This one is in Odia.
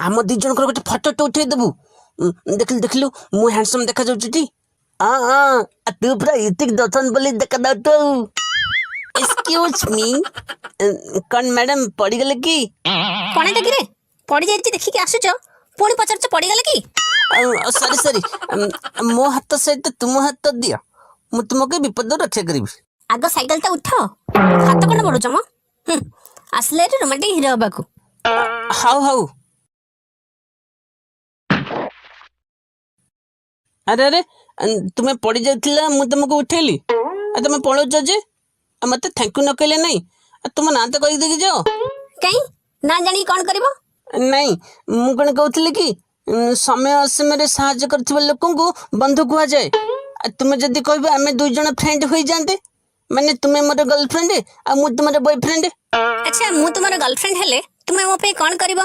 ଆମ ଦି ଜଣଙ୍କର ଗୋଟେ ଫଟୋଟେ ଉଠେଇ ଦେବୁ। ଦେଖିଲୁ ଦେଖିଲୁ, ମୁଁ ହ୍ୟାଣ୍ଡସମ୍ ଦେଖାଯାଉଛି ଟି? ହଁ ହଁ, ତୁ ପୁରା ହୃତିକ ରୋଶନ ବୋଲି ଦେଖାଯାଉଛୁ। ଏକ୍ସକ୍ୟୁଜ୍ ମି, କ'ଣ ମ୍ୟାଡ଼ାମ, ପଡ଼ିଗଲେ କି? କଣ ଏଟା କିରେ? ପଡିଯାଇଛି ଦେଖିକି ଆସୁଛ, ପୁଣି ପଚାରୁଛ ପଡିଗଲେ କି? ସରି ସରି, ମୋ ହାତ ସହିତ ତୁମ ହାତ ଦିଅ, ମୁଁ ତୁମକୁ ବିପଦରୁ ରକ୍ଷା କରିବି। ଆଗ ସାଇକେଲଟା ଉଠ, ହାତ କଣ ବଢୁଛ ମ? ହୁଁ, ଆସିଲେ ଏଠି ରୋମାଣ୍ଟିକ ହିରୋ ହବାକୁ। ହଉ ହଉ। ଆରେ ଆରେ, ତୁମେ ପଡି ଯାଉଥିଲ, ମୁଁ ତୁମକୁ ଉଠେଇଲି, ଆଉ ତମେ ପଳଉଛ ଯେ, ଆଉ ମତେ thank you ନ କହିଲେ ନାଇଁ। ଆଉ ତୁମ ନାଁ ତ କହିଦେଇକି ଯାଅ। କାଇଁ, ନା ଜାଣିକି କଣ କରିବ? ନାଇଁ, ମୁଁ କଣ କହୁଥିଲି କି, ସମୟ ଅସମୟରେ ସାହାଯ୍ୟ କରୁଥିବା ଲୋକଙ୍କୁ ବନ୍ଧୁ କୁହାଯାଏ। ଆଉ ତୁମେ ଯଦି କହିବ, ଆମେ ଦୁଇ ଜଣ ଫ୍ରେଣ୍ଡ ହୋଇଯାଆନ୍ତେ। ମାନେ ତୁମେ ମୋର ଗର୍ଲଫ୍ରେଣ୍ଡ ଆଉ ମୁଁ ତୁମର ବୟଫ୍ରେଣ୍ଡ। ଆଚ୍ଛା, ମୁଁ ତୁମର ଗର୍ଲଫ୍ରେଣ୍ଡ ହେଲେ ତୁମେ ମୋ ପାଇଁ କଣ କରିବ?